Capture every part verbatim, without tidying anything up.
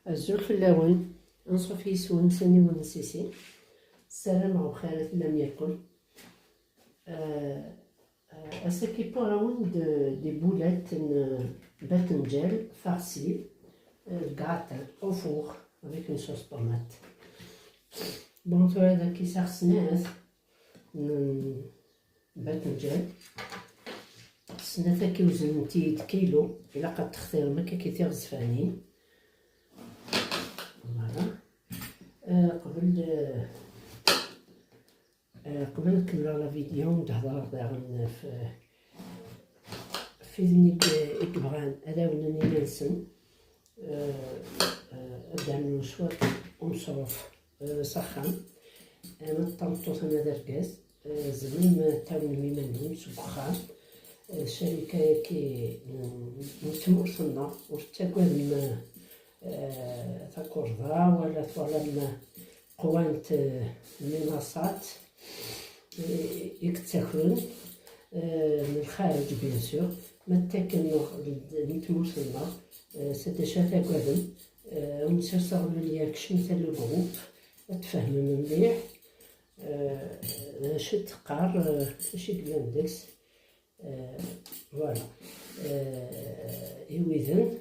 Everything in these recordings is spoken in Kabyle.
Azul fell-awen, anṣuf yis-wen s aniwen n Sisi. Ssarameɣ bxir i tellam yakk. Euh, euh, ass-agi wwiɣ-awen-d des boulettes n batenjal farci, euh, gratin au four avec une sauce tomate. Bon, tura dagi sɛiɣ snat n batenjal. Snat-agi weznen-iyi-d kilu. Ilaq ad textirem akka tiɣezfanin. Voilà. Euh, qbel, euh, euh, qbel ad kemmleɣ la vidéo, ad hedreɣ daɣen ɣef, ɣef widen i, i yebɣan ad ɛawnen iman-nsen. Euh, euh, ad d-rnun cwiṭ umeṣruf, euh, s axxam. Euh, ma d tameṭṭut ama d argaz, euh, tzemrem ad tɛawnem iman-nwen seg uxxam. Euh, ccarika-agi n, n tmurt-nneɣ, ur tettagadem, euh, takerḍa wala twalam qwant, euh, lminaṣat, euh, i yettakren, euh, n lxariǧ, bien sûr, ma d takken n tmurt-nneɣ, euh, c'est déjà tagadem, euh, ad wen-serseɣ le lien, kecmet ar le groupe, ad tfehmem mliḥ, euh, d acu i d-teqqar, euh, d acu i yellan deg-s. Euh, voilà. Euh, i widen,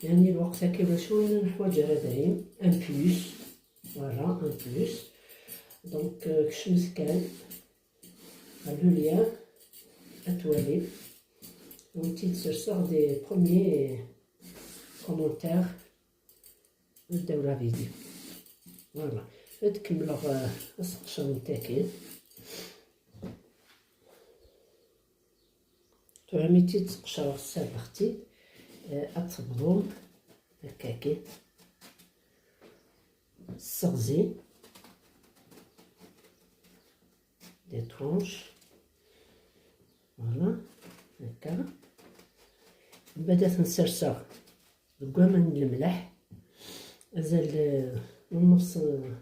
yani lweqt-agi ulac win ur neḥwaǧ ara dayem, un plus. Voilà, un plus. Donc, euh, kecmet kan ɣer le lien ad twalim. Ad wen-id-serseɣ des premiers commentaires. Nbdaw la vidéo. Voilà. Ad kemmleɣ, euh, aseqcer n tagi. Tura mi tt-id-sqecreɣ, ssabeɣ-tt-id, euh, ad tebḍum akkagi. Sseɣzi. Des tranches. Voilà. Akka. Mbeɛd ad ten-serseɣ deg waman n lemleḥ. Azal, euh, n nnuṣ, euh,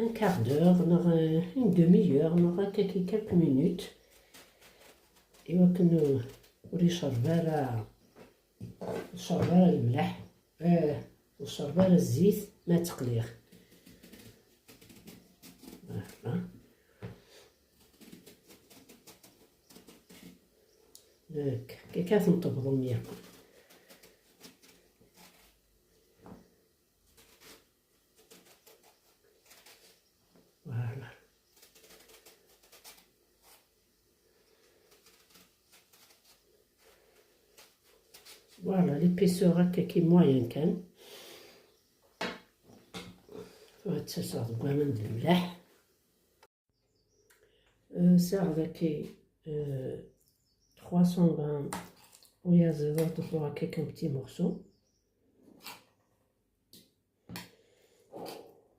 un quart d'heure, neɣ, euh, une demi-heure, neɣ akka ki quelques minutes. I wakken, euh, ur icerreb ara, ur icerreb ara lemleḥ, euh, ur icerreb ara zzit ma tteqliɣ. Voilà. Akka, akka ad ten-tebḍum yakk. Voilà. Voilà, l'épaisseur akkagi moyen kan. Ad tt-serseɣ deg waman d lemleḥ. Euh, sɛiɣ dagi, euh, trois cents grammes uyaziḍ ad ḍebbreɣ akka kan petits morceaux.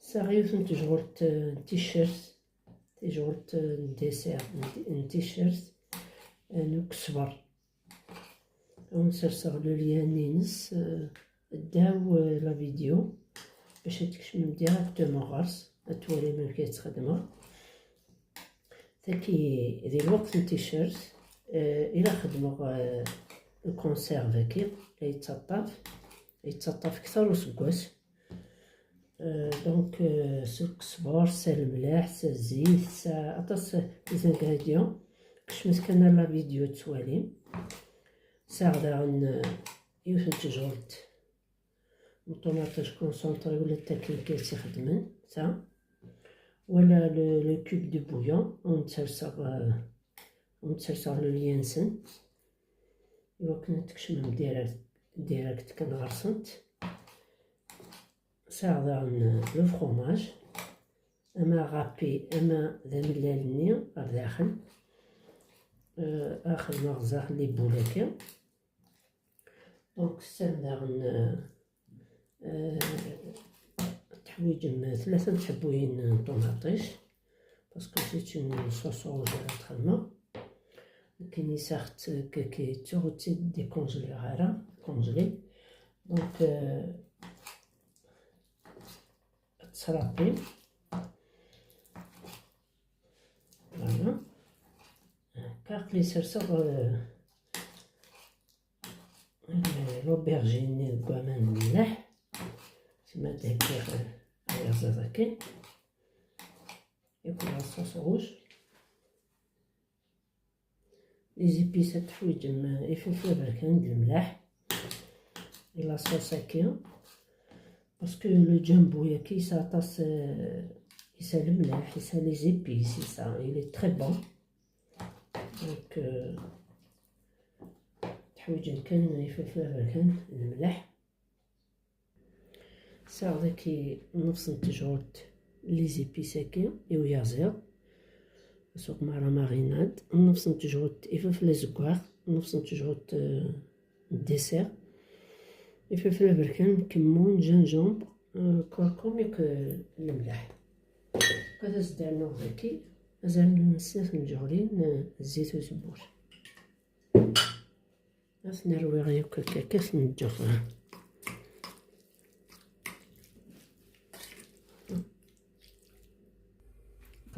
Sɛiɣ yiwet n tejɣelt, euh, n ticcert, tejɣelt, euh, n dessert, n ti-, n ticcert, euh, n ukesber. Ad wen-serseɣ le lien-ines, euh, ddaw, euh, la vidéo, bac ad tkecmem directement ɣer-s, ad twalim amek ay tt-xedmeɣ. Tagi di lweqt n ticcert, euh, i la xedmeɣ, euh, le conserve-agi, la yettaṭṭaf, yettaṭṭaf kter useggas. Euh, donc, euh, s ukesber, s lemleḥ, s zzit, s aṭas des ingrédients. Kecmet kan ar la vidéo ad twalim. Sɛiɣ daɣen, euh, yiwet n tejɣelt n ṭumaṭic concentré, wala d takin kan i tt-ixedmen, ta. Wala le, le cube de bouillon, ad wen-serseɣ, euh, ad wen-serseɣ le lien-nsen. Iwakken ad tkecmem direct, direct kan ɣer-sent. Sɛiɣ daɣen le fromage, ama râpé, ama d amellal-nni ɣer daxel. Euh, ad xedmeɣ zdaxel les boules-agi. Donc, ssem daɣen, euh, euh, teḥwiǧem tlata n tḥebbuyin n ṭumaṭic, parce que c'est une sauce rouge ara txedmeɣ. Nekkini sɛiɣ-tt, k-, k-, tuɣ ur tt-id-décongelé ara, congelé. Donc, euh, ad tt-râpé. Voilà. Aql-i serseɣ, euh, euh, Aubergine deg waman n lmelḥ. Sima d-heggiɣ ayaziḍ-agi. Yakk la sauce rouge. Les épices ad teḥwiǧem, eh, ifelfel aberkan d lemlaḥ. Et la sauce-agi. Parce que le jumbo-agi yesɛa aṭas, eh, yesɛa lemlaḥ, yesɛa les épices, yesɛa, il est très bon. Donc, euh, teḥwiǧem kan ifelfel aberkan d lemlaḥ. Sɛiɣ daki nnefṣ n tejɣelt les épices-agi i uyaziḍ. Suq mara marinade, nnefṣ n tejɣelt ifelfel azeggaɣ, nnefṣ n tejɣelt, euh, n dessert, ifelfel aberkan, kemmun, gingembre, euh, curcuma, yakk, euh, lemlaḥ. Ad as-d-rnuɣ daki azal n snat n tjeɣlin, euh, zzit uzemmur. Ad ten-rwiɣ yakk akka, akka ad ten-ǧǧeɣ.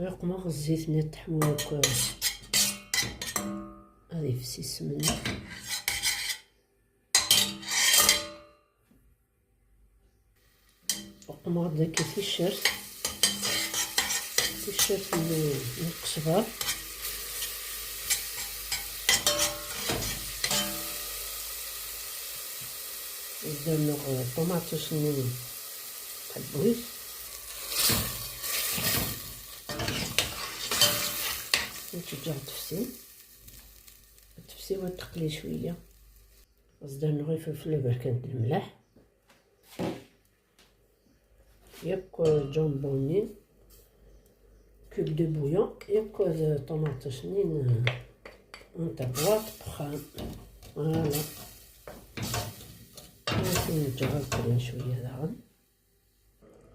Qqleɣ zzit-nni ad teḥmu yakk, ad ifsi ssem-nni. Uqmeɣ-d dagi ticcert, ticcert n, n lqesber. Ad d-rnuɣ ṭumaṭic-nni n tḥebbuyt. Neǧǧa-tt ad tefsi. Ad tefsi u ad teqli cwiya. Ad s-d-rnuɣ ifelfel aberkan d lemlaḥ. Yakk jumbo-nni, cube de bouillon, yakk d ṭumaṭic-nni n, n tebwaṭ n uxxam. Voilà. Ad ten-ǧǧeɣ ad qlen cwiya daɣen.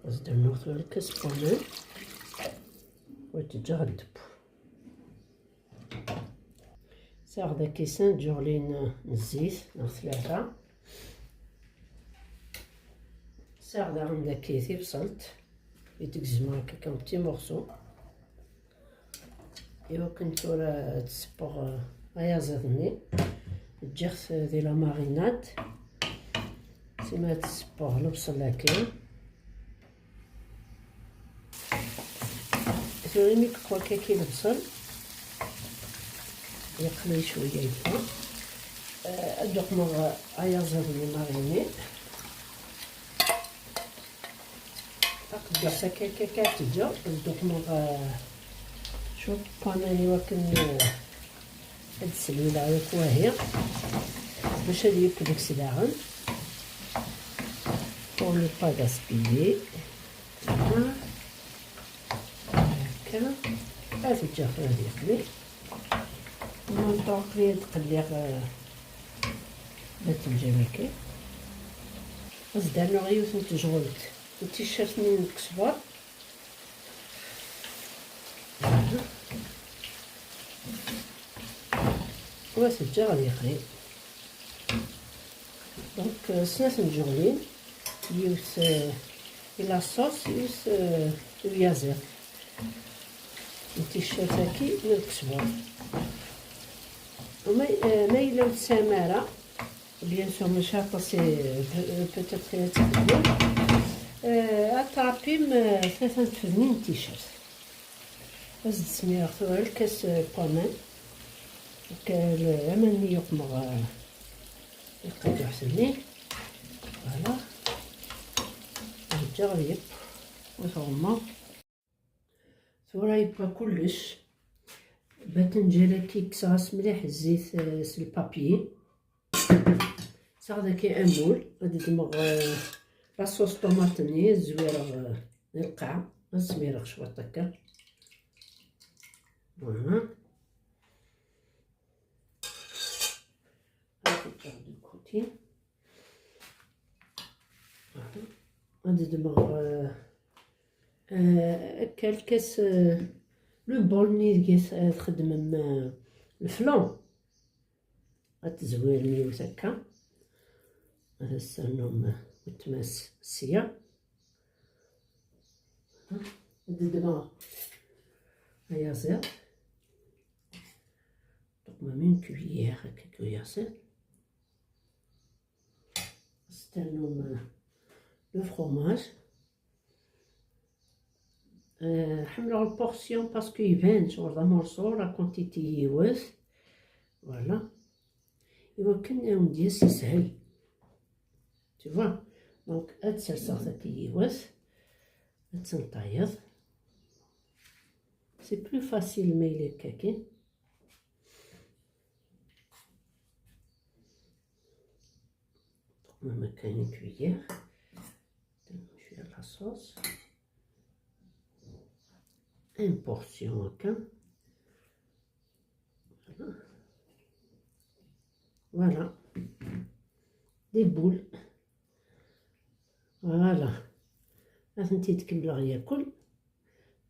Ad s-d-rnuɣ tura lkas n waman. U ad t-ǧǧeɣ ad d-tebbu. Sɛiɣ daki sin tjeɣlin n zzit neɣ tlata. Sɛiɣ daɣen daki tibṣelt i d-gezmeɣ akka en petits morceaux. Iwakken tura ad ssewweɣ, eh, ayaziḍ-nni. Ǧǧiɣ-t di la marinade. Sima ad ssewweɣ lebṣel-agi. Tura imi yeqwa kaki lebṣel, yeqli cwiya akka. Eh, ad d-uqmeɣ ayaziḍ-nni marini. Taqeddact akka, akka, akka ad teǧǧeɣ, ad d-uqmeɣ, eh, cwiṭ n waman iwakken, eh, ad d-selwileɣ yakk wahi, bac ad yekk deg-s daɣen. Pour ne pas gaspiller. Voilà. Akka. Ad t-ǧǧeɣ tura ad yeqli. Maintenant aql-i ad qelliɣ, eh, batenǧal-agi. Ad s-d-rnuɣ yiwet n tejɣelt n ticcert-nni n lkesber. U ad t-ǧǧeɣ ad yeqli. Donc, euh, snat n tjeɣlin, yiwet, euh, i la sauce, yiwet, euh, i uyaziḍ n ticcert-agi n lkesber. Ma, euh, ma yella ur tesɛim ara, bien sûr, mačči aṭas i, euh, peut-être i ad txedmem, euh, ad trapim, euh, tlata n tfednin n ticcert. Ad s-d-smireɣ tura lkas, eh, n waman. Akka, l-, aman-nni yuqmeɣ, eh, lqaduḥt-nni. Voilà. Ǧǧiɣ ad yeww. U tɣemmeɣ. Tura yewwa kullec. Batenǧal-agi kkseɣ-as mliḥ zzit, eh, s lpapyi. Sɛiɣ dagi un moule, ad ddmeɣ, eh, la sauce tomate-nni, ad zwireɣ, eh, di lqaɛ, ad smireɣ cwiṭ akka. Voilà. Ad t-ǧǧeɣ de côté. Voilà. Ad ddmeɣ, eh, eh, akka lkas, eh, le bol-nni deg-s, eh, txedmem, eh, le flan. Ad tezwirem yiwet akka. Ad as-ternum weltma-s sya. Ad ddmeɣ ayaziḍ. Donc, même une cuillère, quelques cuillères. Ad num le fromage. Euh, ḥemmleɣ la portion parce que iban شغل d amorceau, la quantité yiwet. Voilà. Iwakken ad wen-d-yas yeshel. Tu vois? Donc, ad serseɣ tagi yiwet, ad tt-ntayeḍ. C'est plus facile ma yella akka kan. Même une cuillère. Cwiya la sauce. Une portion هكا. Voilà. Des boules. Voilà. Atenti tkemmleɣ yakul.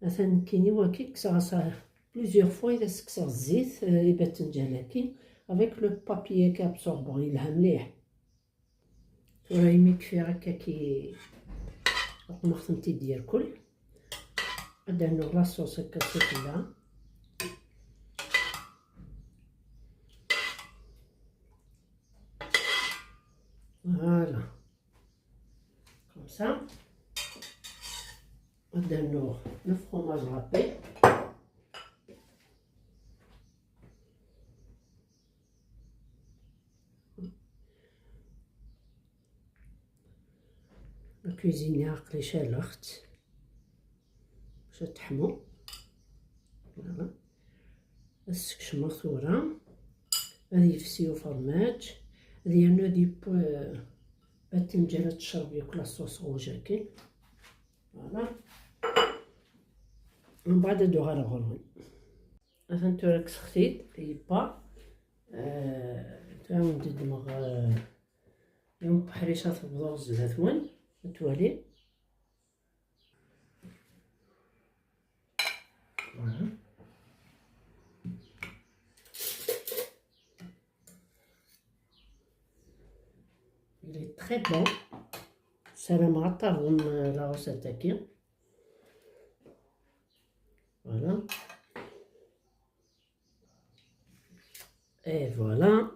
Atan nekkini waki kkseɣ-as plusieurs fois, i as-kkseɣ zzit, euh, i batenǧal-agi, avec le papier-agi absorbant, yelha mliḥ. Tura imi kfiɣ akka ki, aqmeɣ-tent-id yerkul. Ad d-rnuɣ la sauce akka s ufella. Voilà. Comme ça. Ad d-rnuɣ le fromage râpé. La cuisine aql-i caleɣ-tt. Bac ad teḥmu. Voilà. Ad s-sekcmeɣ tura. Ad yefsi ufermaǧ. Ad yernu ad yewwi, euh, batenǧal ad tecreb yakk la sauce rouge-agi. Voilà. Mbeɛd ad uɣaleɣ ɣur-wen. Atan tura kkseɣ-t-id, yebba. Euh, tura wen-d-ddmeɣ, euh, yiwen uḥric ad tebḍeɣ zdat-wen, ad twalim. Voilà. Il est très bon. Ssarameɣ ad tarḍem, euh, la recette-agi. Voilà. Et voilà.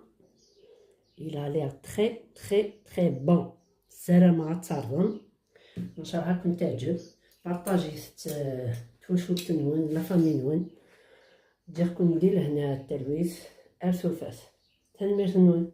Il a l'air très, très, très bon. Ssarameɣ ad tarḍem. Nchallah ad ken-teɛǧeb. Parṭajit-tt, euh, twacult-nwen, la famille-nwen. Ǧǧiɣ-ken di lehna d talwit. Ar tufat. Tanemmirt-nwen.